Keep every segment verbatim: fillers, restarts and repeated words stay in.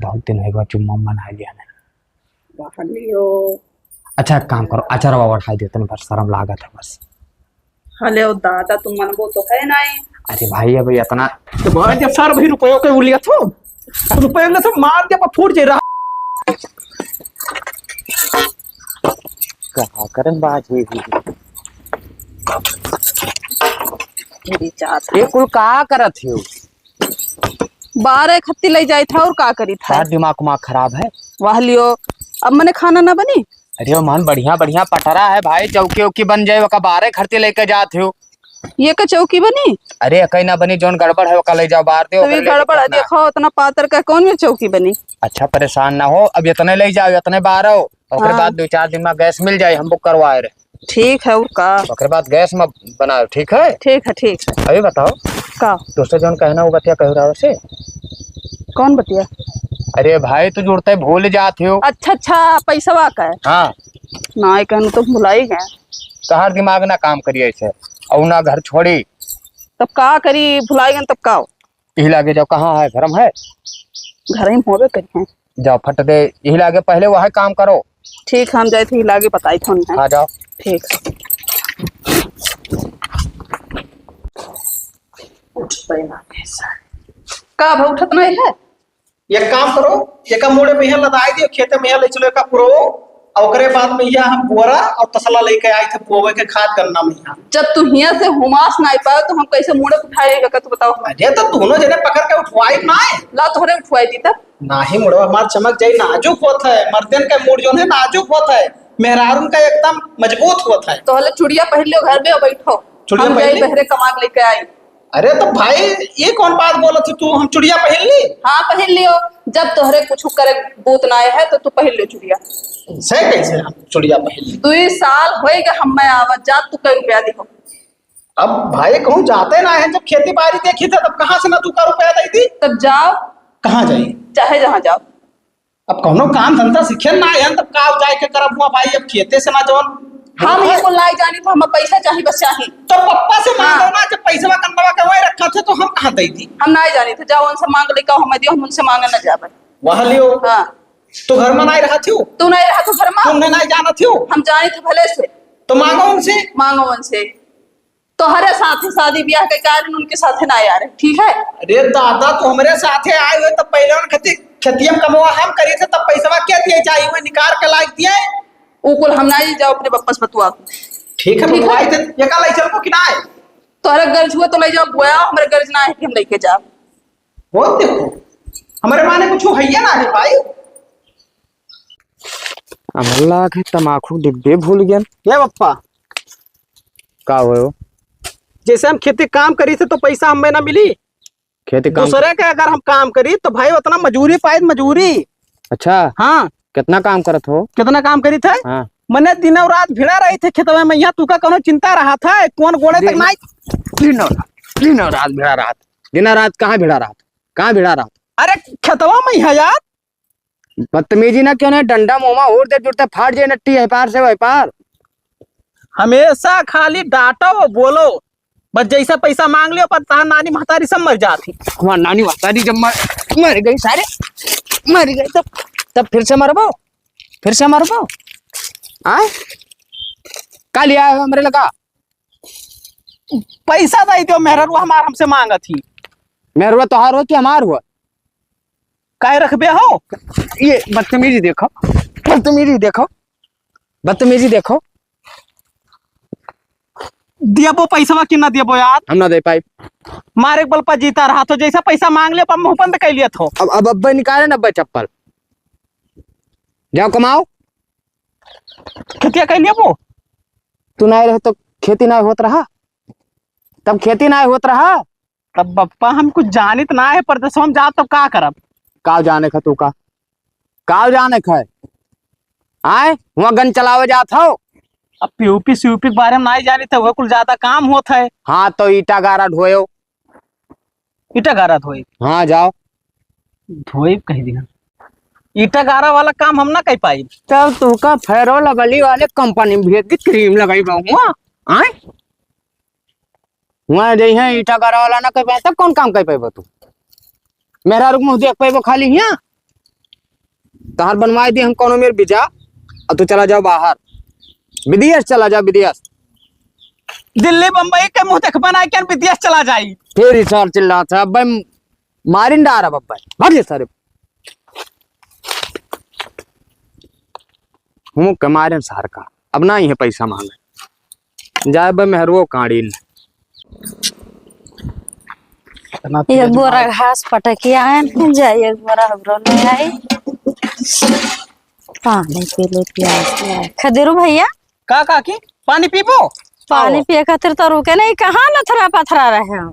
बहुत दिन होइ गवा चुम्मा उम्मा नाहीं लिया ना। बहनियो। अच्छा, एक काम करो, अचरवा ओढ़ाइ दियो, तनी भर शरम लागत है बस। हले ओ दादा, तुम मनबो तो है नाहीं। अरे भाई, अब इतना तो भाई, जब सर भाई रुपयों के उलिया थो, रुपयों के तो मार दे, फूट जे रहा। का करन बात है? मेरी जात। ये कुल का करत हो? बारह खत्ती लइ जाइत है और का करित है? का दिमाग उमाग खराब है? वाह लियो, अब मने खाना ना बनी? अरे मन बढ़िया बढ़िया पटरा है भाई, चौकी उकी बन जाए, ओका बारह खत्ती लइके जात हो। ये का चौकी बनी? अरे कहीं ना बनी, जौन गड़बड़ है ओका लइ जाओ बाहर दे, तो ये ओकरे लेके गड़बड़ है, कितना? देखो इतना पातर का कौन में चौकी बनी? अच्छा परेशान ना हो, अब इतने लइ जाओ, इतने बारह, ओकरे हाँ। बाद दो चार दिन में गैस मिल जाए, हम बुक करवाए रहे। ठीक है, और का? ओकरे बाद गैस में बनाओ, ठीक है? ठीक है, ठीक है। अभी बताओ। का? दोस्तों जौन कहना वो बतिया कहो रहा से। कौन बतिया? अरे भाई, तू जुड़ते भूल जात हो। अच्छा, अच्छा, पैसवा का है? हाँ। ना, ये कहना तो भुला ही गए। तहार दिमाग ना काम करिए ऐसे, और ना घर छोड़ी। तब का करी, भुला ही गए, तब का हो? यही लागे जाओ, कहाँ है, घर में है? घर ही में होबे करी है। जाओ फट दे, यही लागे पहले वह काम करो। ठीक, हम जाइत ही लागे बताइत हन। हाँ, जाओ। ठीक। उठ पे ना कैसा। का भा उठत नहीं है? एक काम करो, एका मूड़े में यहाँ लदाई दियो, खेते में यहाँ ले चलो एका पुरो, और ओकरे बाद में यहाँ हम बोरा और तसला लेके आई थे बोवे के खाद गन्ना में यहाँ। जब तू हियाँ से हुमास नहीं पाओ तो हम कैसे मूड़े उठाएगा का तू बताओ? अरे तो दोनों जने पकड़ के उठवाई ना है। ला तोहरे उठवाई दी तब। नाही मुड़वा हमार चमक जाई, नाजुक होत है, मर्दन का मूड़ जौन है नाजुक होत है, मेहरारून का एकदम मजबूत होत है। तो हले चुड़िया पहन लियो, घर में बैठो। चुड़िया हम पहन जाई ली? बहरे कमा के लेके आई। अरे तो भाई, ये कौन बात बोलत है तू, हम चुड़िया पहन ली? हाँ, पहन लियो। जब तोहरे कुछ करे बूत ना है तो तू पहन लियो चुड़िया। से कैसे हम चुड़िया पहन ली? दुई साल होएगा हम मैं आवत जात, तू कै रुपया दिहो? अब भाई कहूँ जाते ना है, जब खेती बाड़ी देखी था तब कहाँ से ना तू का रुपया दे दी? तब जाओ। कहाँ जाई? चाहे जहाँ जाओ। अब कौनो काम धंधा सीखे ना है, तब का जाए के करब हुआ भाई, अब खेते से ना जौन हम ही कुल नाई जानी, तो हम पैसा चाही, बस चाही। तो पप्पा से मांग हाँ। लो ना, जब पैसा कन्नवा के वहीं रखा थे तो हम कहाँ दे दी? हम नाई जानी थे, जाओ उनसे मांग लेके आओ, हमें दियो, हम उनसे मांगे ना जाबे। वह लियो। हाँ। तो घर में नाई रहा थियो? तू नाई रहा तो घर में? तुमने नाई जाना थियो? हम जानी थे भले से। तो मांगो उनसे। मांगो उनसे। तोहरे साथे शादी ब्याह के कारण उनके साथे ना आए रहे, ठीक है? अरे दादा, तू हमरे साथे आए हुए तब पहले उन खती खेतिया में कमवा हम करी थे, तब पैसवा के दिए चाहिए, वो निकाल के लाइक दिए। उ कुल हम ना ही जाओ अपने बप्पा से बतुआ। ठीक है, ठीक है। बतुआई थे, ये का लाई चलबो कि ना है? तोहरे गर्ज हुआ तो ले जाओ, गोया हमरे गर्ज ना है कि हम लेके जाओ। वो देखो, हमरे माने कुछ है ना है भाई। हमला के तमाकू डिब्बे भूल गए। ये बप्पा, का हो? जैसे हम खेती काम करी थे तो पैसा हमें ना मिली। खेती काम दूसरे के अगर हम काम करी तो भाई उतना मजूरी पाए, मजूरी। अच्छा। हाँ। कितना काम करत हो? कितना काम करी थे? हाँ। मने दिनों रात भिड़ा रही थे खेतवा में, यहाँ तुका कोनो चिंता रहा था? कौन गोड़े तक देख, नाई। दिनों रात, दिनों रात भिड़ा रहा था। दिनों रात कहाँ भिड़ा रहा था? कहाँ भिड़ा रहा था? अरे खेतवा में है यार। बदतमीजी ना क्यों ना, डंडा मुँह में और दे जुड़ते फाट जाए नट्टी है पार से वह पार। हमेशा खाली डांटो बोलो, बस जैसा पैसा मांग लियो पर तार नानी महतारी सब मर जाती। हमार नानी महतारी जब मर, मर गई सारे, मर गई तब, तब फिर से मरबो, फिर से मरबो। आए का लिया है हमरे लगा? पैसा दे दो, मेहररुआ हमार हमसे मांगत ही। मेहररुआ तोहार हो कि हमार हो? काहे रखबे हो? ये बदतमीजी देखो, बदतमीजी देखो, बदतमीजी देखो। देबो पैसवा कि ना देबो यार? हम ना दे पाई। मारे के बल पर जीता रहा तो जैसा पैसा मांग ले, पर मुंह बंद कर लिया थो। अब, अब, अब निकाले ना अब्बे चप्पल। जाओ कमाओ। खेतिया कर लिया वो? तू ना रहे तो खेती ना होत रहा, तब खेती ना होत रहा। तब बप्पा हम कुछ जानित ना है, परदेसवा में जात तब का करब? का जाने ख तू का? का जाने ख? आए, हुआं गन चलावे जात हो। अब पीयूपी सीयूपी के बारे में नाई जानी तो वह कुल ज्यादा काम होत है। हाँ, तो ईटा गारा ढोयो। ईटा गारा धोई? हाँ, जाओ। धोई कह दिया। ईटा गारा वाला काम हम ना कर पाई। तब तू का फेरो लवली वाले कंपनी में भेज दी, क्रीम लगाई बा हुआं। आए? हुआं जइहे ईटा गारा वाला ना कर पाए, तब कौन काम कर पाएबो तू? मेहरारू के मुंह देख पाएबो खाली हियां? तहार बनवाए दी हम कौनो मेर वीजा, और तू चला जाओ बाहर, विदेश चला जाओ, विदेश। दिल्ली बम्बई के मुंह देखबा ना, क्या विदेश चला जाई? फिर ई सार चिल्लात है, अब भाई मारिन डार अब भाई, भाग ये सारे। हूँ के मारिन सार का, अब ना ही है पैसा मांगे। जाए बे मेहरुओ काड़ी न। इतना एक तेज बोरा भाई। घास पटक के आए हैं, जाए एक बोरा हमरो ले आई। पानी पी ले, प्यास लगे। खदेरू भैया। का काकी, पानी पीबो? पानी आओ। पिए खातिर तो रुके नहीं, कहाँ नथरा पथरा रहे हो?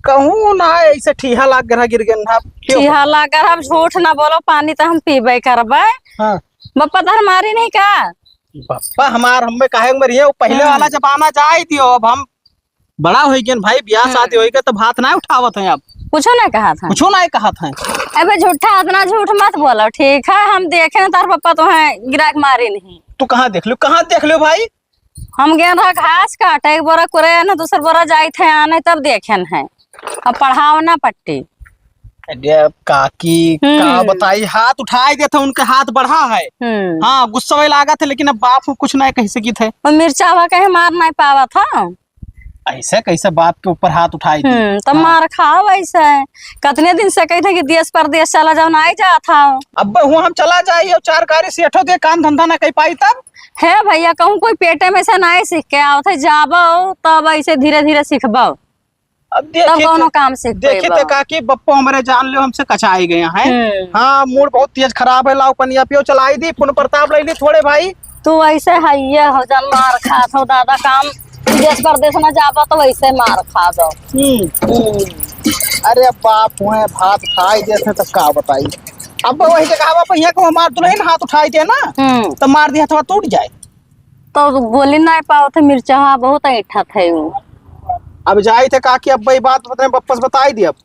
कहूँ ना, ऐसे ठीहा लाग गया, गिर गए ना। क्यों? ठीहा लाग गया, अब झूठ ना बोलो, पानी तो हम पीबे करबे। हाँ। बप्पा तोहर मारी नहीं का? बप्पा हमार हमें काहे मरिए, वो पहिले हाँ। वाला जमाना जाए दियो, अब हम बड़ा होई गए भाई, ब्याह हाँ। शादी होई गए, तब हाथ ना उठावत हैं अब। कुछो ना कहत हैं। कुछो ना कहत हैं। अबे झूठा, इतना झूठ मत बोलो, ठीक है? हम देखे ना तार पप्पा तो हैं गिराक मारी नहीं। तू कहाँ देख लियो, कहाँ देख लियो भाई? हम गए रहा घास काटे, एक बोरा कुरे ना, दूसर बोरा जाइत है आने, तब देखेन है। अब पढ़ाओ ना पट्टी। अरे काकी, हम्म। का बताई, हाथ उठाई देत है, उनके हाथ बढ़ा है। हम्म। हाँ, गुस्सा वही लागत है, लेकिन अब बाप हो कुछ ना कह सकित है। और मिर्चावा कहे मार नहीं पावत है। ऐसे कैसे बाप के ऊपर हाथ उठाई दी? हम्म, तो हाँ। मार खाओ ऐसे। कितने दिन से कहते हैं कि देश परदेश चला जाओ, ना ही जात हो। अब हुआ हम चला जाई और चार गाड़ी सेठो दे काम धंधा ना कर पाई तब? है भैया, कहूँ कोई पेटे में से ना ही सीख के आवत है, जाबो तब ऐसे धीरे धीरे सीखबो। अब तब देखिए कौनो तो, काम सीख देखिए पाइबा। तो काकी बप्पो हमरे जान लो हमसे कचाई गया है। हम्म। हाँ, मूड बहुत तेज खराब है, लाओ पनिया पियो, चलाई दी, पुन प्रताप ले ली थोड़े भाई। तू ऐसे हइये हो जा, मार खात हो दादा, काम देश परदेश में जाबो तो वैसे मार खा दो। हम्म। हम्म। अरे बाप हुए भात खाई देते तो का बताई। अब वही जगह पर यहाँ को हमार दुल्हन हाथ उठाई दे ना, हम्म। तो मार दिया थोड़ा टूट जाए। तो बोली नहीं पाओ थे, मिर्चा बहुत ऐठा थे उ। अब जाई थे काकी, अब वही बात बता, वापस बताई दी अब।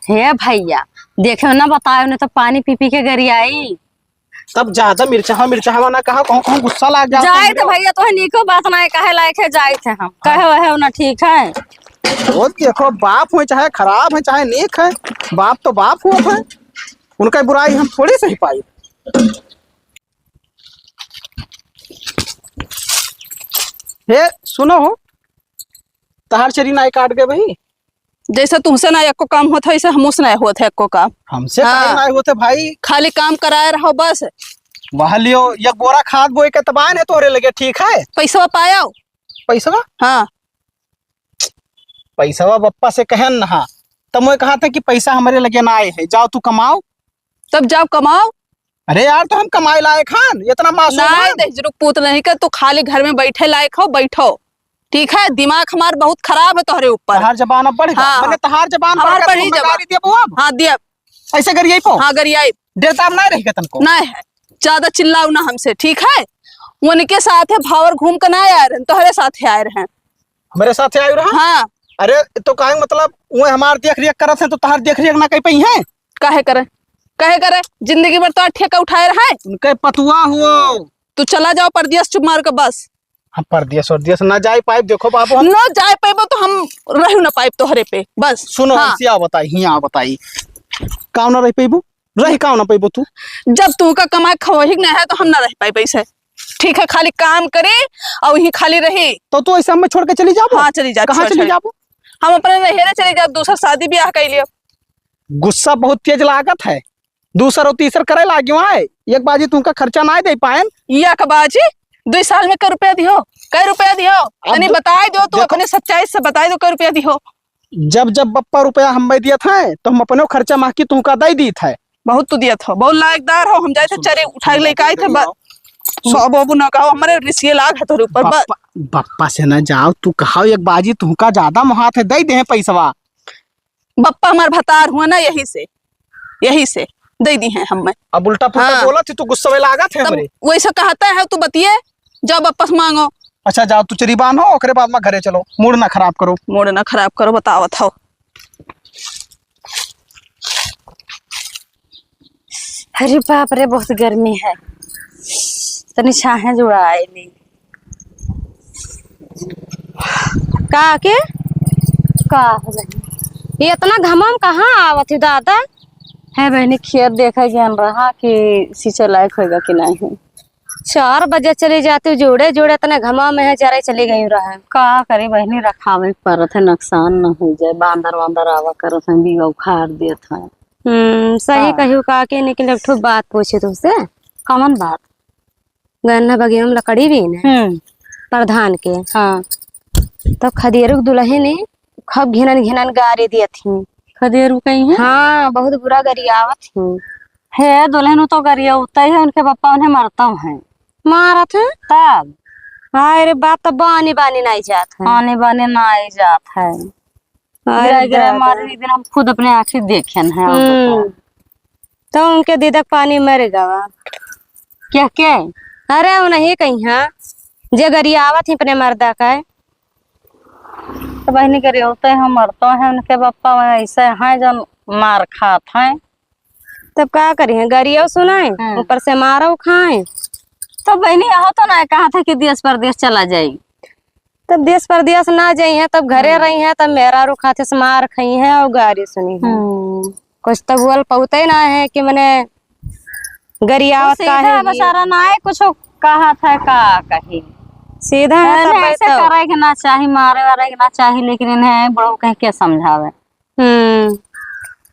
हे भैया, देखे ना बताओ, नहीं तो पानी पी पी के गरियाई। तब ज्यादा मिर्चा, हाँ, मिर्चा हवा ना कहा, कहूँ, कहूँ गुस्सा लाग जाता जाए है तो भैया, तो नीको बात ना है, कहे लायक है, जाए थे हम, हाँ। कहे वहे ना ठीक है। वो देखो, बाप हो चाहे खराब है, चाहे नेक है, बाप तो बाप हो है, उनका बुराई हम थोड़ी सही पाई। हे, सुनो हो, तहार चरी नाई काट गए भाई। जैसे तुमसे ना एको काम होत है, वैसे हमसे ना होत है एको काम। हमसे हाँ। काम ना होत है भाई। खाली काम कराए रहो बस। वह लियो, एक बोरा खाद बोए के तबान है तोरे लगे, ठीक है? पैसवा पायो? पैसवा? हाँ। पैसवा बप्पा से कहन ना, तब मैं कहा था कि पैसा हमारे लगे ना आए है, जाओ तू कमाओ। तब जाओ कमाओ। अरे यार, तो हम कमाए लायक हन, इतना मासूम नाय हन? दहिजरू के पूत नहीं कर, तू खाली घर में बैठे लायक हो, बैठो। ठीक है, दिमाग हमार बहुत खराब है तोहरे ऊपर। तहार जबान अब बढ़ गया। हाँ। मने तहार जबान हमार बढ़ गया, बढ़ी तू जबान। गाली देबो अब? हाँ, दिया। ऐसे गरियाई पो? हाँ, गरियाई। डेढ़ दाम नहीं रह गया तनको। नहीं है, ज्यादा चिल्लाओ ना हमसे, ठीक है? उनके साथ है भावर घूम के ना आए रहन, तोहरे साथ आए रहन। हमरे साथ आए रहा? हाँ। अरे, तो काहे मतलब, वो हमार देख रेख करत है, तो तहार देख रेख ना कर पाई है? काहे करे? काहे करे? जिंदगी भर तो ठेका उठाए रहा है। उनके पतुआ हुओ। तू चला जाओ परदेस चुप मार के बस। हम परदेस वरदेस ना जाए पाइब। देखो बाबू, हम ना जाए पाइबो तो हम रहू ना पाइब तोहरे पे। बस। सुनो, हाँ। ऐसे आओ बताई, हियाँ आओ बताई। काव ना रह पाइबो? रह काव ना पाइबो तू? जब तू का कमाए खवही के ना है तो हम ना रह पाइब ऐसे। ठीक है, खाली काम करे और यहीं खाली रही। तो तू ऐसे हमें छोड़ के चली जाबो? हाँ, चली जा, कहाँ छोड़, चली छोड़। जाबो? हम अपने नैहरे चली जाब, दूसर शादी ब्याह कर लियो। गुस्सा बहुत तेज लागत है, दूसर और तीसर करे लागियो है। एक बाजी तुमका खर्चा ना दे पाएन। एक बाजी? दुई साल में कै रुपया दिहो? कै रुपया दिहो? अब तनी दु-, बताई दो, तू देखो, अपने सच्चाई से बताई दो, कै रुपया दिहो? जब जब बप्पा रुपया हमें दियत है, तो हम अपने खर्चा माँ की तुमका दे दीत है। बहुत तू दियत हो, बहुत लायकदार हो। हम जाए थे सुन, चरे सुन, उठा के सुन, लेके आए थे, सुन, बस। सुन। बाबू, बाबू ना कहो, हमारे रिसिये लाग है तोरे ऊपर, बस। बप्पा, बप्पा से ना जाओ, तू कहो एक बाजी, तुमका ज्यादा मोहात है, दे दे पैसवा। बप्पा हमार भतार हुआ ना, यही से, यही से दे दी है हमें। अब उल्टा पुल्टा हाँ। बोलत ही, तू गुस्सा में लागत है तब हमरे। वैसे कहता है, तू बतिए, जाओ वापस मांगो। अच्छा, जाओ, तू चरी बांधो, ओकरे बाद में घरे चलो, मूड ना खराब करो। मूड ना खराब करो, बतावत हो। अरे बाप रे, बहुत गर्मी है, तनी छाहे जुड़ाए ली। का के? का हो बहिन? ये इतना घमम कहाँ आवत ही दादा? है बहनी, खेत देखे गयन रहा कि सींचे लायक होइगा कि नाहीं। चार बजे चली जाती हूँ, जोड़े जोड़े इतने घमा में है, जरे चली गई रहा। का करी बहनी, रखावे के परत है, नुकसान न होइ जाए, बांदर वांदर आवा करत हैं, बीवा उखाड़ देत हैं। हम्म, सही हाँ। कहियो काकी, लेकिन एक ठो बात पूछी तुमसे। कौन बात? गन्ना बगिया में लकड़ी भी ने हम्म। प्रधान के। हाँ। तो खदेरू के दुलहिन खूब घिनन घिनन गारी दियत ही। खदेरू कहीं है? हाँ, बहुत बुरा गरियावत ही। हे दुलहिन, उ तो गरियावत ही है, उनके पप्पा उन्हें मरता है। मारत है? तब? हाँ, अरे बात तो बानी बानी नाई जात है। बानी बानी नाई जात है। अरे गिरा गिरा दादा। मारे, एक दिन हम खुद अपने आँखी देखेन है। हम्म। तो उनके दीदक पानी मर गवा। क्या के? अरे, वो नहीं कहीं, हाँ, जे गरियावत ही अपने मर्दा का है। तो बहनी गरियावते हैं, मरते हैं, उनके पप्पा वह ऐसे हैं, जौन मार खात हैं। तब का करिहैं, गरियो सुनाए, हम्म। ऊपर से मारो खाए। तो बहनी, यहो तो ना कहा था कि देश परदेश चला जाई। तब देश परदेश ना जइहैं, तब घरे हम्म। रहिहैं, तब मेहरारू खातिर से मार खइहैं और गारी सुनिहैं। हम्म। कुछ तो बोल पउते ना है कि मने गरियावत तो सीधा काहे ही। बेचारा ना है, कुछ कहा था का कही। सीधा है, तब इन्हें ऐसे तो करे के ना चाही, मारे वारे के ना चाही, लेकिन इन्हें बड़ो कह के समझावे। हम्म।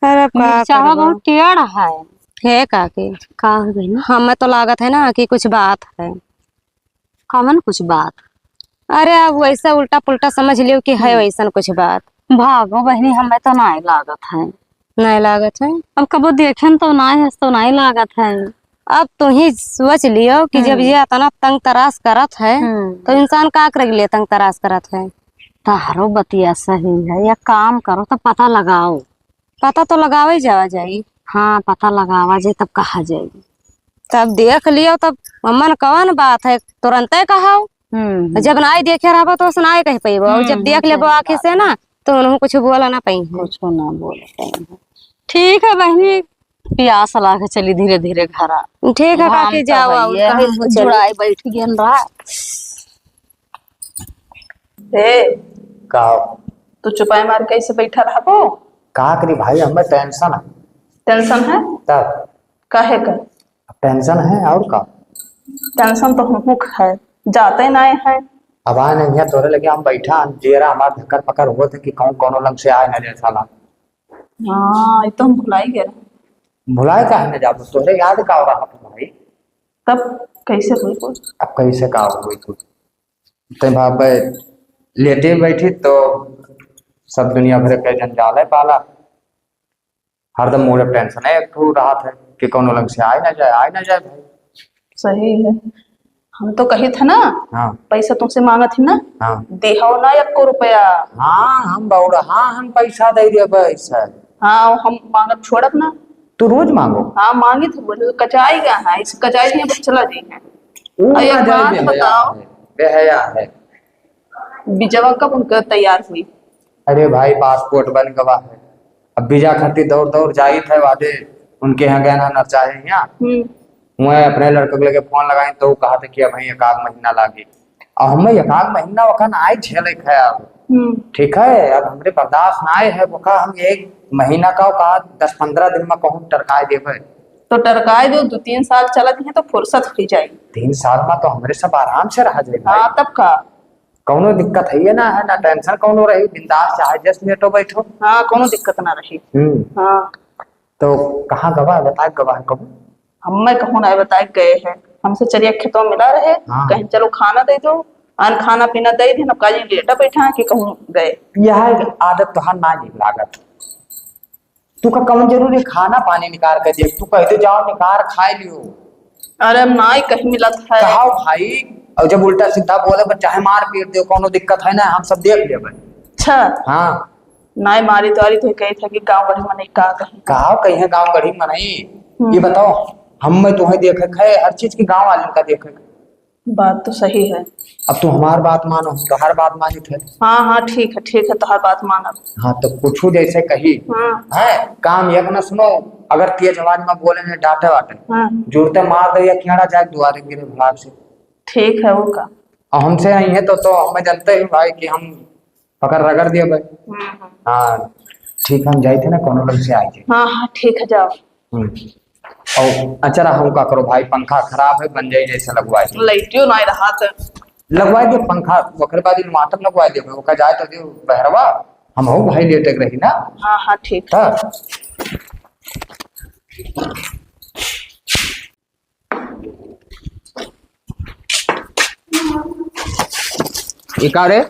अरे का मिर्चावा करबो? बहुत टेढ़ है। हे काकी। का हो गई ना? हमें तो लागत है ना कि कुछ बात है। कमन कुछ बात? अरे, अब वैसा उल्टा पुल्टा समझ लियो कि है हम्म। वैसन कुछ बात। भागो बहनी, हमें तो नाय लागत है। नाय लागत है? अब कबो देखेन तो नाय है, तो नाय लागत है। अब तू ही सोच लियो कि जब हम्म। ये इतना तंग तराश करत है, हम्म। तो इंसान का कर लिए तंग तराश करत है? तहरो बतिया सही है, या काम करो तो पता लगाओ। पता तो लगावे जावा जाई। हाँ, पता लगावा जाई, तब कहा जाई। तब देख लियो, तब मन कवन बात है, तुरंते कहाओ। हम्म, हम्म। जब नाई देखे रहबो, तो उसनाई कह पइबो। और जब हम्म, देख लेबो सही आँखी बात से है। ना, तो उन्हों कुछ बोला ना पइहैं। कुछ ना बोल पइहैं। ठीक है बहनी, प्यास लागे, चली धीरे धीरे घरा। ठीक है घाम काकी, तो जाओ, है, और ये कहीं हम कुछ जुड़ाई बैठ गए रहा। ए, का? तू चुपाई मार के ऐसे बैठा रहबो? का करी भाई, हमें tension है। Tension है? तब? काहे का? अब tension है और का? Tension तो हमहू का है, जाते नाय है। अब आए नहीं है तोरे लगे, हम बैठा, जेरा हमार धक्कर पकड़ होत है कि कौन कौनो लंग से आए ना जाए साला। हाँ, ये तो हम भुलाई गए। भुलाए काहे ना जाबो, तोरे याद का हो रहा था भाई? तब कैसे होई कुछ? अब कैसे का होई कुछ? ते भाई लेटे बैठी तो सब दुनिया भर के जंजाल है पाला। हरदम मोरे tension है, एक ठो रहत है कि कौनो लंग से आए ना जाए, आए ना जाए भाई। सही है, हम तो कही था ना, हाँ। पैसा तुमसे मांगत ही ना, हाँ। देहो ना एको रुपया। हाँ, हम बौड़ा, हाँ, हम पैसा दे दे पैसा। हाँ, हम मांगत छोड़ब ना। तू रोज मांगो? हाँ, मांगी तो बोले, कचाई गया है, इसे कचाई दिए, बस चला जाइए। वो और एक ना जाए, बात बेहया बताओ। है, बेहया है। बीजवा कब उनका तैयार हुई? अरे भाई, passport बन गवा है, अब visa खातिर दौड़ दौड़ जाइत है, वादे उनके यहाँ गए ना, नरचाहे यहाँ। हम्म। मैं अपने लड़के के लगे फोन लगाई तो कहा था कि अब एक आध महीना लागी। अब हमें एक आध महीना वखन आई झेले खाया। हम्म। ठीक है, अब हमरे बर्दाश्त ना आए है, वो कहा हम एक महीना का, कहा दस पन्द्रह दिन में कहूँ टरकाए देवे। तो टरकाए दो, दो तीन साल चलत है तो फुर्सत हो जाए। तीन साल में तो हमरे सब आराम से रहा जाए भाई। हाँ, तब का? कौनो दिक्कत है ये ना, है ना tension कौनो रही, बिंदास चाहे जस लेटो बैठो। हाँ, कौनो दिक्कत ना रही। हम्म। हाँ। तो कहाँ गवा है, बताए गवा है कहूँ? हम मैं कहूँ ना बताए गए हैं, हमसे चरिया खेतों मिला रहे, हाँ। कहीं चलो खाना दे दो, अन खाना पीना दे दे, अब काजी लेटा बैठा है कि कहूँ गए। यह आदत तोहार ना नीक लागत। तू का कौन जरूरी खाना पानी निकार के दे, तू कह दे जाओ निकार खाए लियो। अरे माई कहीं मिलत है। कहाओ भाई, और जब उल्टा सीधा बोले, बस चाहे मार पीट दे, कौनो दिक्कत है ना, हम सब देख लेबे। अच्छा। हाँ। नाई मारी तो आरी तो कही था कि गाँव गढ़ी मनई का कही। कहाओ कहीं है गाँव गढ़ी मनई? हम्म। ये बताओ, हम मैं तुम्हें देखे है, हर चीज की गाँव वाले का देखे है। बात तो सही है। अब तू हमार बात मानो, हम तोहार बात मानित है। हाँ, हाँ, ठीक है, ठीक है, तोहार बात मानब। हाँ, तो कुछ जैसे कही, हाँ। है, काम एक ना सुनो, अगर तेज आवाज में बोले ने, डांटे वाटे, हाँ। जुड़ते मार दे या केड़ा जाए दुआरे गिरे भलाक से। ठीक है, वो का। और हमसे आई है तो, तो हमें जानते ही भाई कि हम पकड़ रगड़ दिए भाई। हम्म, हम्म। हाँ, ठीक है, हम जाए थे ना, कोनो लोग से आए थे। हाँ, हाँ, ठीक है, जाओ। हम्म। और अच्छा रहा, हम का करो भाई, पंखा खराब है, बन जाई जैसे लगवाए दे। लाइटियो ना रहा तो लगवाए दे पंखा, ओकरे बाद inverter लगवाए दे, ओका जाए तो दे बहरवा, हम हो भाई लेटे के रही ना। हाँ, हाँ, ठीक। हाँ। ये का रे?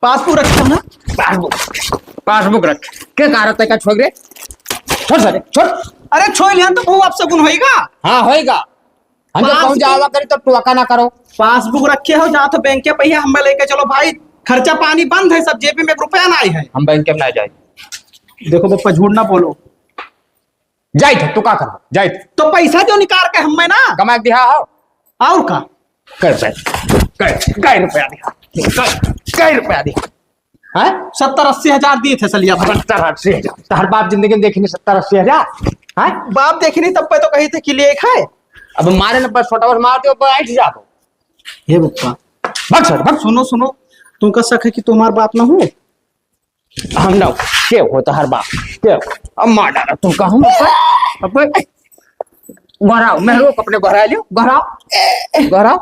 पासबुक रखे हो ना? पासबुक, पासबुक रख। के का रहता है, का छोड़ रे? छोड़ सारे, छोड़। अरे छोड़ लिया तो बहुत अपशगुन होएगा। हाँ, होएगा। हम जब पासबुक कहूँ जावा करी तो टोका ना करो। पासबुक रखे हो, जा तो बैंक के पैसा हमें लेके चलो भाई, खर्चा पानी बंद है, सब जेबी में एक रुपया ना है। हम बैंक में ना जाए। देखो पप्पा, झूठ ना बोलो। जाइत है, तू का करबो? जाइत। तो पैसा जो निकाल के हमें ना कमा के दिहा हो। और का? कै रुपया, कै, कै रुपया दिहा, कै, कै रुपया दिहा। हैं? सत्तर अस्सी हजार दिए थे सलिया भर। सत्तर अस्सी हजार। तोहर बाप जिंदगी में देखी नहीं सत्तर अस्सी हजार। हैं? बाप देखी नहीं तब पे तो कही थे कि लिए खाए। अब मारे न बस छोटा बस मार दो, अब ऐठ जाबो। हे बप्पा। भग सर, भग। सुनो, सुनो, तुमका शक है कि तुम्हार बाप ना हो? हम ना, के हो तोहर बाप? के हो? अब मार डाला तुमका हम। अब, अब, गोहराओ, मेहरो को अपने गोहरा लियो, गोहराओ, गोहराओ।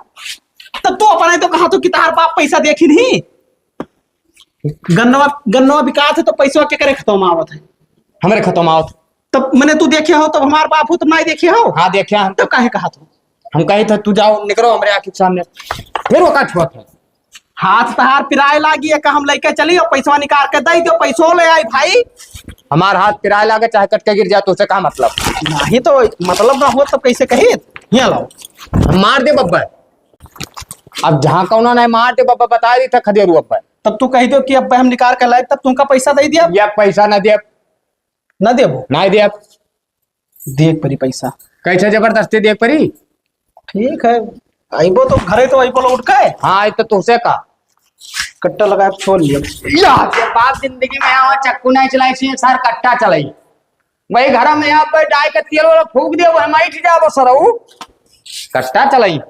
तब तू अपने तो कहा तो कि तोहर बाप पैसा देखी नहीं। गन्नवा, गन्नवा बिकात है तो पैसवा के करे खतम आवत है? हमरे खतम आवत। तब मने तू देखे हो, तब हमार बाप हो, तब नहीं देखे हो? हाँ, देखे हम। तब काहे कहा तू? हम कहे थे, "तू जाओ, निकलो हमरे आँखी के सामने।" फिर वो का छुअत है? हाथ तहार पिराए लागी है, का हम लइके चली और पैसवा निकाल के दे दो, पैसो ले आई भाई। हमार हाथ पिराए लागे, चाहे कट के गिर जाए, तो उसे का मतलब? नहीं तो मतलब ना हो, तब कैसे कही? यहाँ लाओ। हम मार दे बब्बा। अब जहाँ कौनो नहीं मार दे बब्बा, बता दी था खदेरू अब्बा। तब तू कह दो कि अब्बा हम निकाल के लाए, तब तुमका पैसा दे दिया। या पैसा ना दे। ना देबो? ना दे। देख परी पैसा। कैसे जबरदस्ती देख परी? ठीक है, आइबो तो घरे तो आइबो लौट के। हाँ, आई तो तुझसे का? कट्टा लगा के छोड़ लिया। या, ये बाप जिंदगी में आवा चक्कू नहीं चलाई, छे सार कट्टा चलाई। वही घर में यहाँ पे डाई के तेल वाला फूक दिया, वह माइट जाबो सरऊ। कट्टा चलाई।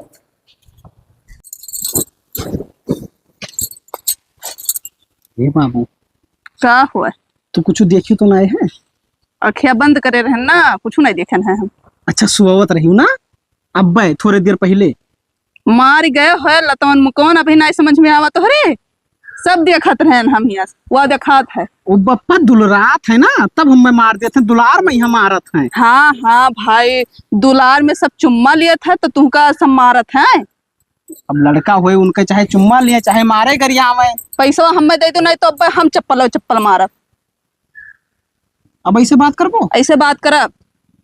ए बाबू। का हुआ? तू कुछ देखी तो नहीं है? अखिया बंद करे रहन ना, कुछ नहीं देखन है हम। अच्छा, सुआवत रही हूँ ना, अब्बे थोड़े देर पहले। मार गए है लतवन मुकवन, अभी नहीं समझ में आवा तोहरे। सब देखत रहन हम हियाँ, वह देखात है। ओ बप्पा दुलरात है ना, तब हमें मार देत हैं, दुलार में ही हम मारत हैं। हाँ, हाँ भाई, दुलार में सब चुम्मा लियत है तो तुहका सब मारत हैं। अब लड़का होए, उनके चाहे चुम्मा लिए, चाहे मारे गरियावे। पैसवा हमें दे दो, नहीं तो अब हम चप्पल और चप्पल मारब। अब ऐसे बात करबो? ऐसे बात करब।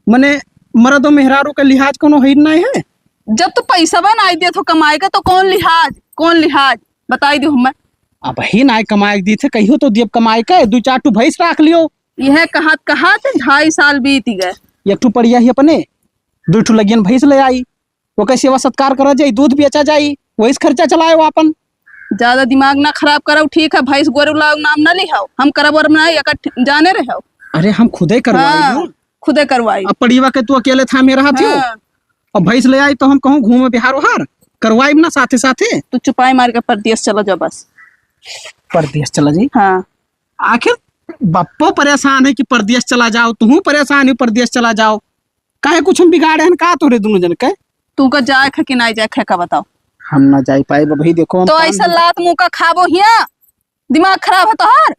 मने मर्द और मेहरारू के लिहाज कोनो है नहीं है? जब तू पैसवा नहीं देत हो कमाए के, तो कौन लिहाज, कौन लिहाज? बताई दो हमें। अब ही नहीं कमाए के दी थे, कहियो तो दियब कमाए के, दो चार ठो भैंस राख लियो। यह कहत कहत ढाई साल बीत गए। एक ठो पड़िया ही अपने, दो ठो लगियन भैंस ले आई। ओकर सेवा सत्कार करा जाई, दूध बेचा जाई, वही से खर्चा चलाए वो आपन। ज्यादा दिमाग ना खराब करो, ठीक है? भैंस गोरू लाओ नाम ना लिहाओ, हम करब वरब ना, एकर ठ-, जाने रहो। अरे हम खुदे करवाई हाँ, ना। खुदे करवाई। अब पड़ीवा के तू अकेले थामे रहा थियो, हाँ। अब भैंस ले आई तो हम कहूँ घूमे बिहार उहार, करवाई ना साथे साथे। तू चुपाई मार के परदेस चला जा बस। परदेस चला जाई? हाँ। आखिर बप्पो परेशान है कि परदेस चला जाओ, तू परेशान है परदेस चला जाओ। काहे कुछ हम बिगाड़े हन का तोरे दुनो जन के? तू का जाए खे कि नाई जाए खे का बताओ? हम ना जाई पाए बबही, देखो हम तो काम ऐसा लात मुंह का खाबो हिया, दिमाग खराब है तोहार।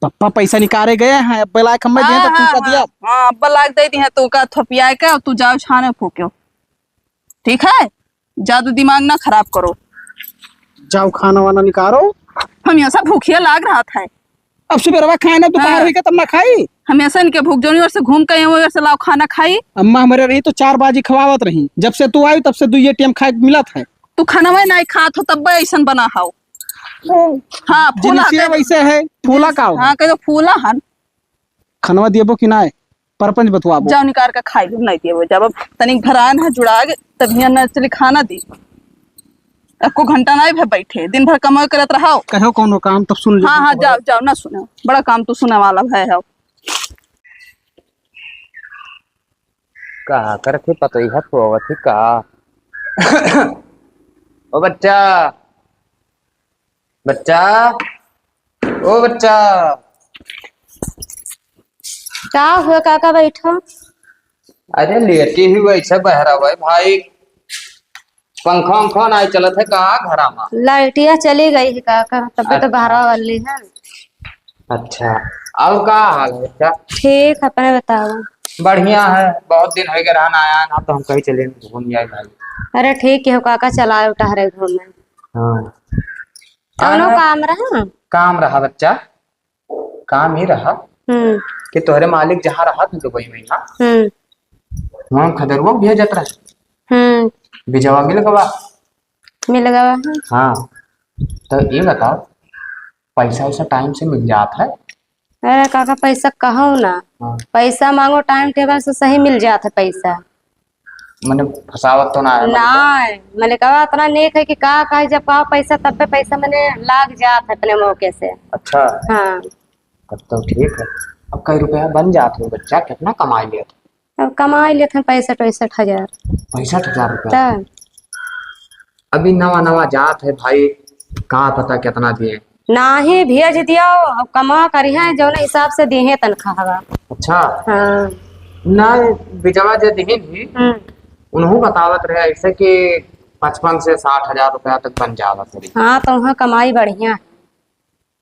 पप्पा पैसा निकाले गए हैं, अब लायक हम दे हाँ, तो तू हाँ, का दिया? हाँ, हाँ, अब लाग दे दी है तू का थोपिया के, और तू जाओ छाने फूक्यो, ठीक है? ज्यादा दिमाग ना खराब करो। जाओ खाना वाना निकालो। हमेशा भूखिया लाग रहा था। अब सुबेरवा खाए ना, दोपहर हाँ। होई के तब ना खाई। हमेशा इनके भूख जोनी ओर से घूम के ओर से लाओ खाना खाई। अम्मा हमारे रही तो चार बाजी खवावत रही, जब से तू आई तब से दुइये टाइम खाए के मिलत है। तू खाना में नहीं खात हो तब ऐसन बना हाओ। हाँ, फूला जिनिसिया के वैसे है, फूला का हो? हाँ, कह दो फूला हन। खनवा देबो कि नाय? परपंच बतवाबो। जाओ निकार के खाई लो, नहीं देबो। जब अब तनिक भरान है जुड़ा के, तब हियां न चली खाना दी। एको घंटा नहीं भे बैठे, दिन भर कमाई करत रहो। कहो कौनो काम तब सुन ले। हाँ, हाँ, जाओ, जाओ, ना सुनो। बड़ा काम तू सुने वाला है, हो। का करत ही पतोहिया सोवत ही का? ओ बच्चा, बच्चा, ओ बच्चा। का हुआ काका, बैठो। अरे, लेटी ही वैसे बहरा भाई, भाई, पंखा उंखा नाहीं चलत है का घरा मा? लाइटिया चली गई है काका, तबे तो अच्छा। बहरा वाली है। अच्छा, और का हाल है बच्चा? ठीक, अपने बताओ। बढ़िया है, बहुत दिन हो गए रहन आया ना, तो हम कहीं चले घूम जाए भाई। अरे ठीक है काका, चलाओ टहरे घूमे। हाँ। कौनो हाँ। काम रहा? काम रहा बच्चा, काम ही रहा हम्म। कि तोहरे मालिक जहाँ रहा था दुबई में ना, हम्म। वहाँ खदेरुआ भेजत रहे। हम्म। बिजवा मिल गवा। मिल गवा है। हाँ, तो ये बताओ, पैसा वैसा टाइम से मिल जात है? अरे काका, पैसा कहौ ना, हाँ। पैसा मांगो टाइम टेबल से, सही मिल जात है पैसा। मने फसावत तो ना है मलिकवा? ना, मलिकवा इतना नेक है कि का कहे, जब कहो पैसा तब पे पैसा मने लाग जात है अपने मौके से। अच्छा। हाँ। तब तो ठीक है। अब कई रुपया बन जात हो बच्चा, कितना कमाई लेत? अब कमाई लेत हैं पैंसठ वैसठ हजार। पैंसठ हजार रुपया? तब। अभी नवा नवा जात है भाई, का पता कितना दिए। नाहीं, भेज दियो, अब कमा करिहैं, जौने हिसाब से दिहे तनख्वाहवा। अच्छा। हाँ। ना, बिजवा जे दिहिन ही, हम्म। उनहू बतावत रहे ऐसे कि पचपन से साठ हजार रुपया तक बन जावा करी। हाँ, तो वहाँ कमाई बढ़िया है।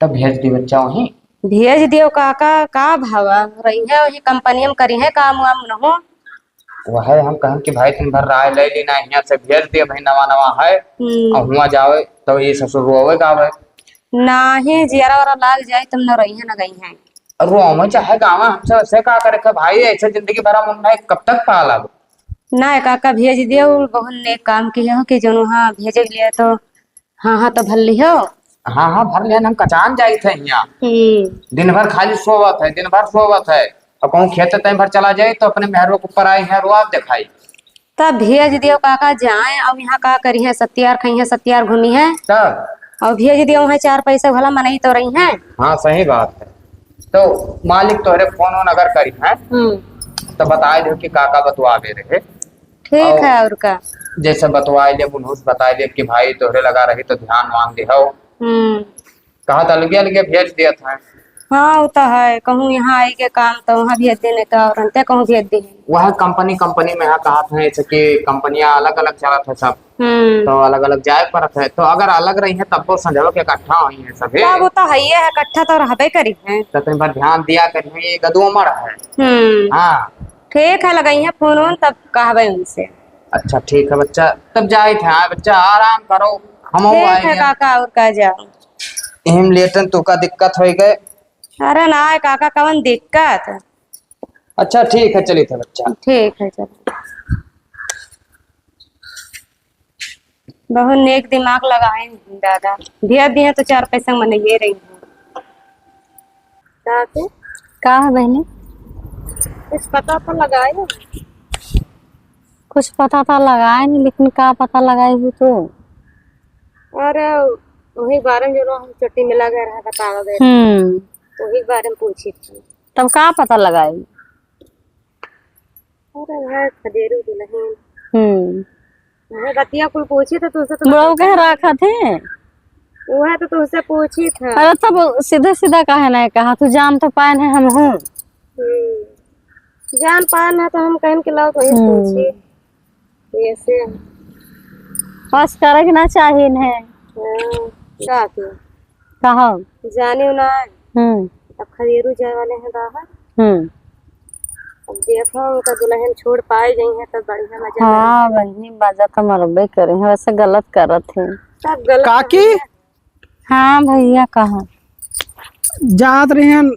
तब भेज दी बच्चा वहीं। भेज दियो काका, का भावा, रहिहैं वहीं कंपनी में करिहैं काम वाम उनहू। वह हम कहन कि भाई दिन भर राय ले ली ना, यहाँ से भेज दिए भाई, नवा नवा है, हम्म। और हुआ जावे तो ये ससुर रोवे गावे। नाहीं, जियरा वरा लाग जाए, तुम न रहिहैं न गइहैं। रोवे चाहे गावे, हमसे वैसे का करे के भाई, ऐसे जिंदगी भर हम उन्हें कब तक पालब? ना काका, भेज दियो, बहुत नेक काम किहे हो कि जौन वहाँ भेजे के लिए तो हाँ, हाँ, तो भर लिहो। हाँ, हाँ, भर लिहन, हम कचान जाइत है हियाँ। हम्म। दिन भर खाली सोवत है, दिन भर सोवत है। और कहूँ खेत टाइम भर चला जाए तो अपने मेहरवा के ऊपर आई है, रोआब देखाई। तब भेज दियो काका, जाए, अब यहाँ का करिहैं, सत्यार खइहैं, सत्यार घूमिहैं। तब? और भेज दियो, वहाँ चार पैसा भला मनई तो रहिहैं। हाँ, सही बात है। तो मालिक तोहरे फोन वोन अगर करिहैं, हम्म। तो बताए दियो कि काका बतुआवे रहे। ठीक और है, और का? जैसे बतवाए लेब, उन्हों से बताए लेब कि भाई तोहरे लगा रही तो ध्यान वान दिहो। हम्म। कहा तो अलगे अलगे भेज देत हैं। हाँ, वो तो है, कहूँ यहाँ आई के काम तो वहाँ भेज देने का, और अंते कहूँ भेज दे। वह कंपनी, कंपनी में यहाँ कहत हैं, जैसे कि कंपनियाँ अलग अलग चलत है सब, हम्म। तो अलग अलग जाए पड़त है। तो अगर अलग रही है तब वो संजोग के इकट्ठा हुई है सभी। हाँ, वो तो है ही है, इकट्ठा तो रहबे करी है। तो तनी भर ध्यान दिया करिहैं, ये गदुआ मड़ है। हम्म। हाँ। ठीक है, लगइहैं फोन वोन, तब कहबे उनसे। अच्छा, ठीक है बच्चा, तब जाइत है। हाँ बच्चा, आराम करो, हम ठीक है आएंगे। काका, और का जाओ। इहिम लेटन तो का दिक्कत होइ गए? अरे ना काका, कवन दिक्कत? अच्छा, ठीक है, चलित है बच्चा। ठीक है, चलो। बहुत नेक दिमाग लगाए हैं दादा, भेज दिए तो चार पैसा मनइये रही हैं। का के? का है बहनी? कुछ पता तो लगाए हो? कुछ पता तो लगाए नहीं, लेकिन का पता लगाए हो तो? अरे, वही बारे में जो हम चट्टी में लगे रहे, बतावा गए। हम्म। वही बारे में पूछी थी। तब का पता लगाए? अरे भाई, खदेरू दुल्हन। हम्म। वह बतिया कुल पूछी तो तुझसे तो बुढ़ऊ कहे राखा थे। वह तो तुझसे पूछी था। अरे तब सीधा सीधा काहे नहीं कहा, तू जान तो पाए नहीं हम हूँ। हम्म। जान पाए ना तो हम कहन के लाओ तो ये हम्म। पूछी। ऐसे। बस करे के ना चाहिए इन्हें। हाँ, का के? कहो। जाने ना। हम्म। अब खदेरू जाए वाले हैं बाहर। हम्म। अब देखो, उनका दुल्हन छोड़ पाए गई है, तब बढ़िया मजा हाँ, करेंगे। बहिनी, मजा तो मरबे करे हैं, वैसे गलत करत है। सब गलत काकी? करत है। हाँ भैया, कहा? जात रहे हैं,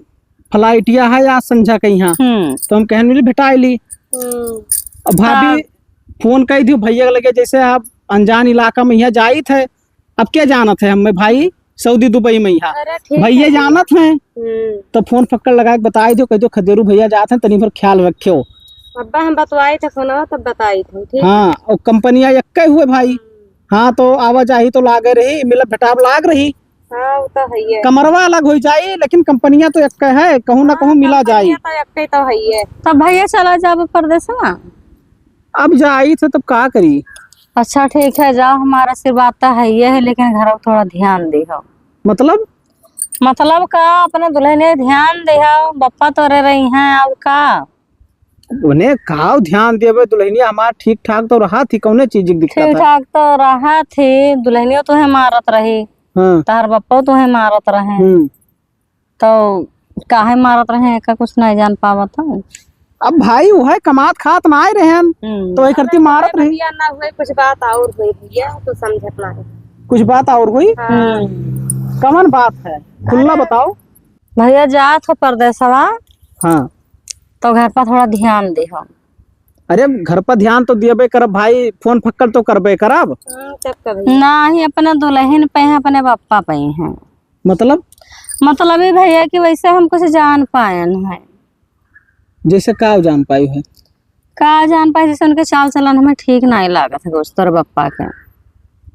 फ्लाइटिया है आज संझा के यहाँ, हम्म। तो हम कहन मिली भेटाई ली। हम्म। अब भाभी हाँ। फोन कई दियो भैया के लगे, जैसे आप अनजान इलाका में यहाँ जाइत है, अब क्या जानत है हमें भाई, सऊदी दुबई में यहाँ अरे ठीक भैया है। जानत हैं, हम्म। तो फोन फक्कड़ लगा के बताई दियो, कह दियो खदेरू भैया जात हैं, तनी भर ख्याल रखियो। अब्बा हम बतवाई थे फोनवा, तब बताई थे, ठीक? हाँ, और कंपनिया एक्के हुए भाई। हम्म। हाँ, तो आवाजाही तो लागे रही, मिलब भेटाव लाग रही। हाँ, वो तो है ही है। कमरवा अलग हो जाई, लेकिन कंपनिया तो एक्के है, कहूँ ना हाँ, कहूँ मिला जाई। कंपनिया तो एक्के तो है ही है। तब भैया चला जाब परदेसवा। अब जाई थे तब का करी? अच्छा ठीक है, जाओ, हमारा आशीर्वाद तो है ही है, लेकिन घर थोड़ा ध्यान दे हो। मतलब? मतलब का, अपने दुल्हने ध्यान दे हो, बप्पा तोरे रही हैं, और का? उन्हें काव ध्यान देबे, दुल्हनिया हमार ठीक ठाक तो रहा थी, कौने चीज की दिक्कत ठीक है? ठाक तो रहा थी, दुल्हनिया तोहे मारत रही, हाँ। तहर बप्पो तोहे मारत रहे, हम्म। तो काहे मारत रहे, एका कुछ नहीं जान पावत है। अब भाई, वह कमात खात ना आए रहे हैं, हम्म। तो एक करती मारत रहे। भैया ना हुए, कुछ बात और हुई भैया, तो समझत ना है। कुछ बात और हुई? हाँ। हम्म। कमन बात है? खुल्ला अरे। बताओ। भैया, जात हो परदेसवा, हाँ। तो घर पर थोड़ा ध्यान दे हो। अरे, घर पर ध्यान तो दियबे करब भाई, फोन फक्कड़ तो करबे करब। हम्म, तब का भैया? ना ही अपने दुल्हन पे हैं, अपने बप्पा पे हैं। मतलब? मतलब ये भैया कि वैसे हम कुछ जान पायन है। जैसे का जान पाई है? का जान पाए, जैसे उनके चाल चलन हमें ठीक नाहीं लागत है, दोस्त तोर बप्पा के।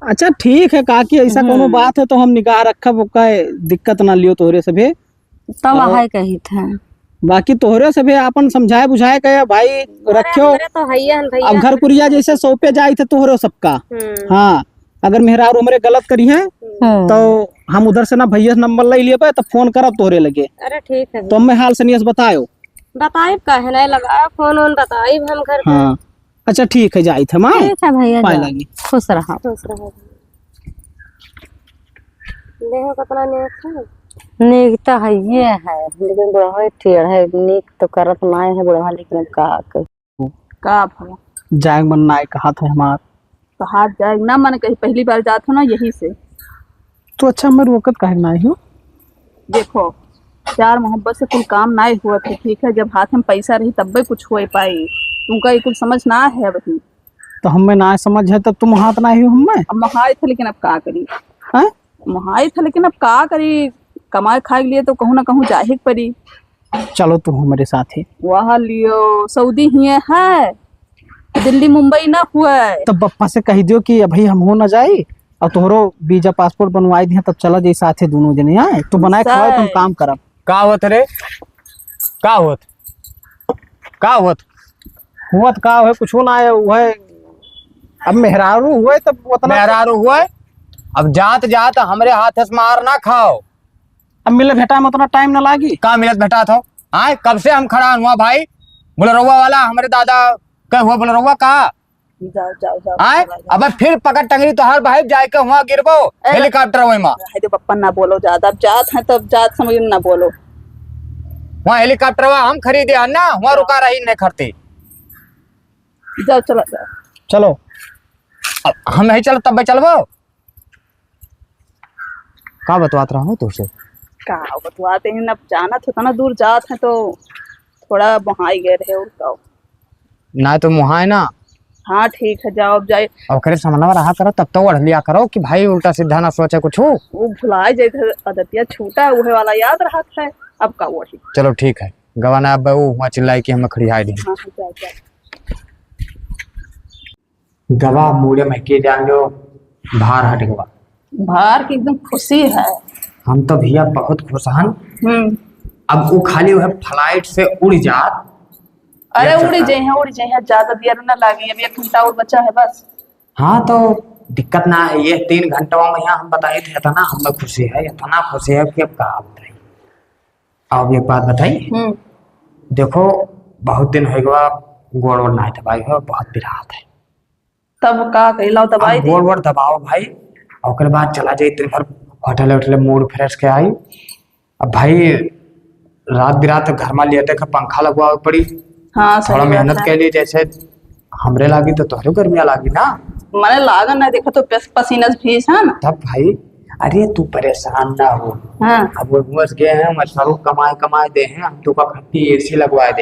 अच्छा, ठीक है काकी, ऐसा हम्म। कोनो बात है तो हम निगाह रखब, ओका दिक्कत ना लियो तोहरे सभे। तब और वही कही थे। बाकी तोहरे सभे आपन समझाए बुझाए के भाई अरे, रखियो। हमरे तो हइये हन भैया। अब घर कुरिया जैसे सौंपे जाई थे तोहरे सबका। हम्म। हाँ, अगर मेहरारू हमरे गलत करी है, हम्म। तो हम उधर से ना भैया से नंबर ले लेबे, तो फोन करब तोहरे लगे। अरे, ठीक है तो भैया। हमें हाल सनियस बतायो। बताइब काहे नहीं, लगाओ फोन वोन, बताइब हम घर पे। हाँ, अच्छा, ठीक है, जाइत है माँ। ठीक है भैया, पाए जाओ। लागी। खुश रहो। खुश रहो। देखो कितना नीक है। नीक तो है, ये है, लेकिन बुढ़वा टेढ़ है, नीक तो करत नाय है बुढ़वा, लेकिन अब का करी? का भला? जाए मन नाय कहत है हमार। तो हाथ जाए ना, मन कहीं पहली बार जात हो ना, यही से। तो अच्छा, मैं रोकत काहे ना हो? देखो, प्यार मोहब्बत से कुल काम नाय हुआ थे, ठीक है? जब हाथ में पैसा रही तब्बे कुछ हो पाई। तुमका ये कुल समझ ना है अबही। तो हमें ना समझ है, तब तुम हाथ ना ही हो हमें। अब मोहाई थे, लेकिन अब का करी? हैं? मोहाई थे, लेकिन अब का करी? कमाए खाए के लिए तो कहूँ ना कहूँ जाहे के पड़ी। चलो तू हमरे साथे। वह लियो, सऊदी हिये है, दिल्ली मुंबई ना हुए। तब बप्पा से कह दियो कि अभी हम हो ना जाई, और तोहरो वीजा पासपोर्ट बनवाई दिया, तब चला जाई साथे दोनों जने। आए तो बनाए खाओ, तुम सही। काम करब। का होत रे? का होत? का होत? होत का है? कुछो ना है, वह अब मेहरारू हुए तब उतना मेहरारू हुए, अब जात जात हमरे हाथ से मार ना खाओ। अब मिले भेटा में उतना टाइम ना लागी। का मिलत भेटात हो? आए, कब से हम खड़ा हुआ भाई, बुलरौआ वाला, हमरे दादा के हुआ बुलरौआ का? जाओ, जाओ, जाओ, आए, चला जाओ। अब फिर पकड़ टंगरी तोहार भाई, जाए के हुआ गिरबो ए, हेलीकॉप्टर वही मा। रहे दे बप्पन, ना बोलो ज्यादा, अब जात हैं तब जात समझ में ना बोलो। वहाँ हेलीकॉप्टर वहाँ हम खरीदे हैं ना, वहाँ रुका रही नहीं खरती। जाओ, चला जाओ। चलो, अब हम नहीं चल तब चलबो। का बतवात रहा हूँ तुझसे? का बतवाते हैं, अब जानत हो, इतना दूर जात हैं तो थोड़ा मोहाई गए रहे, और का। ना तो मोहाए ना। हाँ, ठीक है, जाओ, अब जाए। ओकरे सामने रहा करो, तब तो ओढ़ लिया करो कि भाई उल्टा सीधा ना सोचे कुछ। वो भुलाए जाए थे, आदतिया छूटा है, उहे वाला याद रहत है, अब का ओढ़ी। चलो ठीक है, गवा ना, अब वो हुआ चिल्लाई कि हम खड़ी हाई दी। हाँ, हाँ, जाओ, जाओ। गवा मूड़े में के जान लो, भार हट गवा। भार की एकदम खुशी है। हम तो भैया बहुत खुश हन। हम्म। अब वो खाली वह फ्लाइट से उड़ जात। अरे, या उड़ चक्कर। जाए हैं, उड़ जाए हैं, ज्यादा देर ना लागे, अब एक घंटा और बचा है बस। हाँ, तो दिक्कत ना है, ये तीन घंटा में यहाँ हम बताए थे, इतना हमें खुशी है, इतना खुशी है कि अब का बताई। अब एक बात बताई, हम्म। देखो, बहुत दिन हो गवा, गोड़ वोड़ ना दबाई हो, बहुत पिरात है। तब का कही, लाओ दबाई अब दी। गोड़ वोड़ दबाओ भाई, ओकर बाद चला जाई दिन भर होटल वोटल, मूड फ्रेश के आई। अब भाई, रात बिरात घर में लेटे के पंखा लगवावे पड़ी। हाँ, सही थोड़ा बात मेहनत है। के लिए, जैसे हमरे लागी तो तोहरे गर्मिया लागी ना। मने लागन ना, देखो तो पस-, पसीना से भीज है ना। तब भाई, अरे तू परेशान ना हो। हाँ। अब वो घूस गए हैं, मैं सारू कमाए कमाए दे हैं, हम तो का खट्टी एसी लगवाए दे।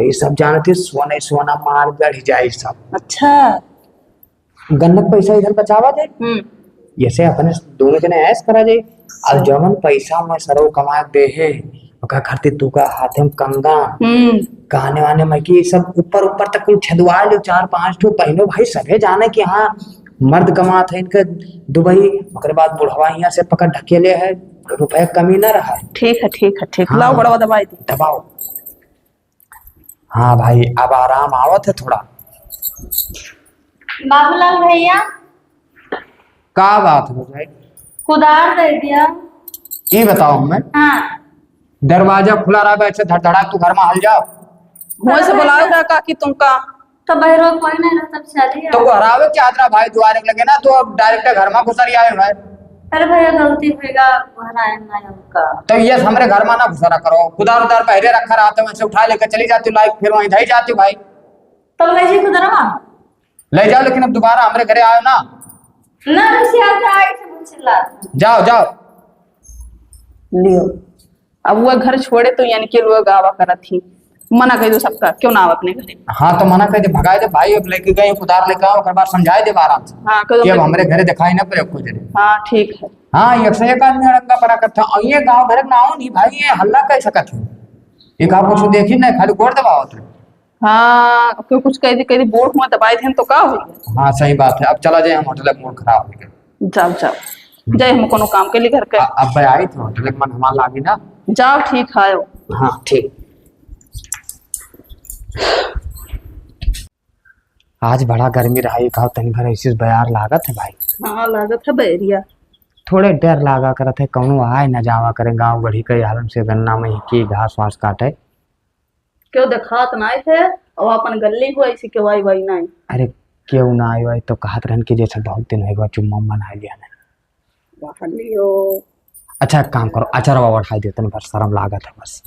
ये सब जानते, सोने सोना मार गढ़ जाए सब। अच्छा। गन्नक पैसा इधर बचावा जाए, हम्म। जैसे अपने दोनों जने ऐश करा जाए। और सही। जौन पैसा मैं सरऊ कमा के दे है, ओका खातिर तू का हाथे में कंगन, हम्म। गहने वाने में की सब ऊपर ऊपर तक कुल छेदवा लो, चार पांच ठो पहनो भाई, सभे जाने कि हाँ, मर्द कमात है इनके दुबई, ओकरे बाद बुढ़वा यहाँ से पकड़ ढकेले है, रुपये कमी ना रहा। ठीक है, ठीक है, ठीक। हाँ। लाओ बड़वा दबाई दी। दबाओ। हाँ भाई, अब आराम आवत है थोड़ा। बाबूलाल भैया। का बात हो जाए? कुदार दे दिया। ये बताओ हमें। हाँ। दरवाजा खुला रहा, ऐसे धड़धड़ा तू घर में हल जाओ। मुँह से बुलाओ रहा काकी तुमका। तो बहरो कोई नहीं रहा, तब चली तो आओ। गोहरावे के चाहत रहा भाई, दुआरे के लगे ना, तो अब direct घर में घुसर आए भाई। अरे भैया, गलती होइगा, गोहराए ना हमका। तो ये हमरे घर में ना घुसरा करो, कुदार उदार बहरे रखा रहा, तो वैसे उठा लेकर चली जाती लाइक, फिर वहीं धई जाती भाई। तब ले जी कुदरवा। ले जाओ, लेकिन अब दोबारा हमरे घरे आयो ना। ना, रुसिया जाए से मुझे चिल्ला। जाओ, जाओ। लियो। अब वो घर छोड़े तो यानी कि लोग आवा करत ही। मना कह दो सबका, क्यों ना आवा अपने घरे। हाँ, तो मना कह दे, भगाए दे भाई, अब लेके गए, कुदार लेके आओ, ओकर बाद समझाए दे आराम से हाँ, कह दो कि अब मैं हमरे घरे दिखाई ना पड़े कुछ दिन। हाँ, ठीक है। हाँ, एक से एक आदमी अड़ंगा पड़ा करता, और ये गाँव घर के नाव नहीं भाई, ये हल्ला कह सकत है। ये का कुछ देखी नहीं, खाली गोड़ दबावत है। हाँ, अब कोई कुछ कह दी, कह दी, बोर्ड हुआ दबाए थे तो का होई? हाँ, सही बात है। अब चला जाए, हम होटल में, मूड खराब हो गया। जाओ, जाओ। हम्म। जाए, हम कोनो काम के लिए घर के। अ-, अब आई तो होटल में मन हमार लागी ना। जाओ, ठीक है, आओ। हाँ, ठीक। आज बड़ा गर्मी रहा, ये कहो तनी भर ऐसी बयार लागत है भाई। हाँ, लागत है बैरिया। थोड़े डर लागा करत है, कौनो आए ना जावा करे गाँव गढ़ी के हालन से गन्ना में की घास वास काटे। क्यों देखात नाई थे? और अपन गल्ली हो ऐसी क्यों आई वाई नाई? अरे क्यों ना आई वाई तो कहत रहन कि जैसे बहुत दिन होइगा चुम्मा उम्मा नाई लिया ना। वाह लियो। अच्छा एक काम करो, अचरवा ओढ़ाई दे, तनी भर शर्म लागत है बस।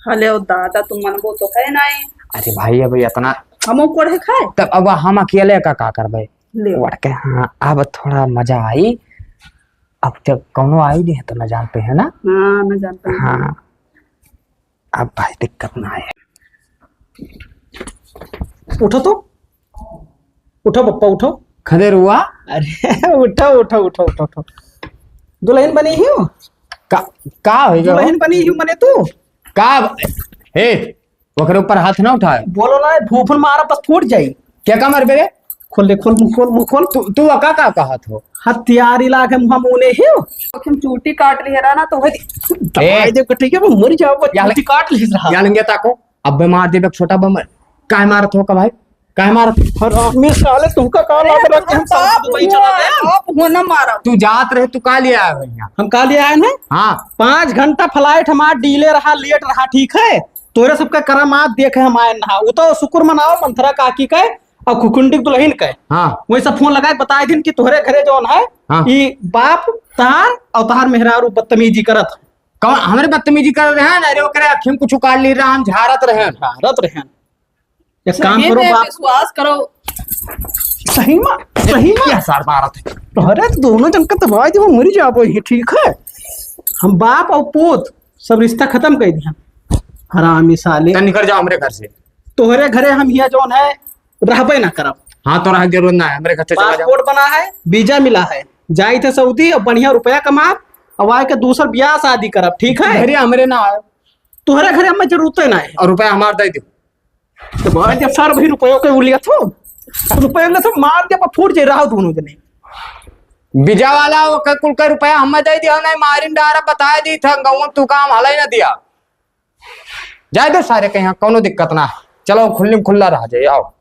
हले ओ दादा, तुम मनबो तो है नाई। अरे भाई अब इतना हमो कोढ़े खाए। तब अब हम अकेले का, का करबे? ले। ओढ़ के, हाँ, अब थोड़ा मजा आई। अब जब कौनो आई नहीं है तो न जानते हैं ना। हाँ, न जानते हैं। हाँ। अब भाई दिक्कत ना आए। उठो तो, उठो पप्पा, उठो। खदेरुआ। अरे उठो, उठो, उठो, उठो, उठो। दुल्हन बनी ही हो? का, का होइगा? दुल्हन बनी ही मने तू? का? हे, ओकरे ऊपर हाथ ना उठाए। बोलो ना, फूफन मारा बस फूट जाई। क्या का मरबे रे? खोल ले, खोल, मुंह खोल, मुंह खोल। तू, तू अका का कहत हो? हथियार इला के मुंह मुने ही हो। हम चूटी काट लिहे रहा ना, तो वही ए। दबाई दे कटे के, वो मर जाओ, वो या चूटी ले-, काट लिहे रहा। या लंगे ताको, अब मार देबे छोटा बम। काहे मारत हो का भाई? काहे मारत? हरामी साले, तुमका का लागत रहा कि हम साला दुबई चला गए? आप हो ना मारा। तू जात रहे, तू का लिए आए हो यहाँ? हम का लिए आए हैं? हाँ। पाँच घंटा flight हमार delay रहा, late रहा, ठीक है? तोरे सबका करामात देखे हम आए ना। वो तो शुक्र मनाओ मंथरा काकी के और खुकुंडी दुल्हन के। हाँ। वही सब फोन लगाए, बताए दिन कि तोहरे घरे जौन है, हाँ। ई बाप तहार और तहार मेहरारू बदतमीजी करत। कौन हमरे बदतमीजी कर रहे हैं? अरे ओकरे अखिम कुछ उकाड़ ली रहा, हम झारत रहे हैं। झारत रहे हैं। एक काम करो बाप। विश्वास करो। सही में, सही में। क्या सार मारत है? अरे तो दोनों जन का दबाई दे, वो मरी जाबो ही, ठीक है? हम बाप और पूत सब रिश्ता खत्म कर दिया। हरामी साले। तो निकल जाओ हमरे घर से। तोहरे घरे हम हिया जौन है, रहबे ना करब। हाँ, तो रहे जरूरत ना है, हमरे घर से चला जाओ। पासपोर्ट बना है, वीजा मिला है, जाई थे सऊदी और बढ़िया रुपया कमा, और आए के दूसर ब्याह शादी करब, ठीक है? घरे हमरे ना आए। तोहरे घरे हमें जरूरत ना है। और रुपया हमार दे दो। तो भाई, जब सर भाई रुपयों के उलिया थो, रुपयों के तो मार दे, पर फूट जे रहा दोनों जने। बीजा वाला ओकर कुल का रुपया हमें दे दिया, नहीं मारिन डारा बताए दी था, गाँव तू काम हलाई ना दिया। जाए दे सारे के यहाँ, कौनो दिक्कत ना है। चलो, खुल्ली में खुल्ला रह जाए, आओ।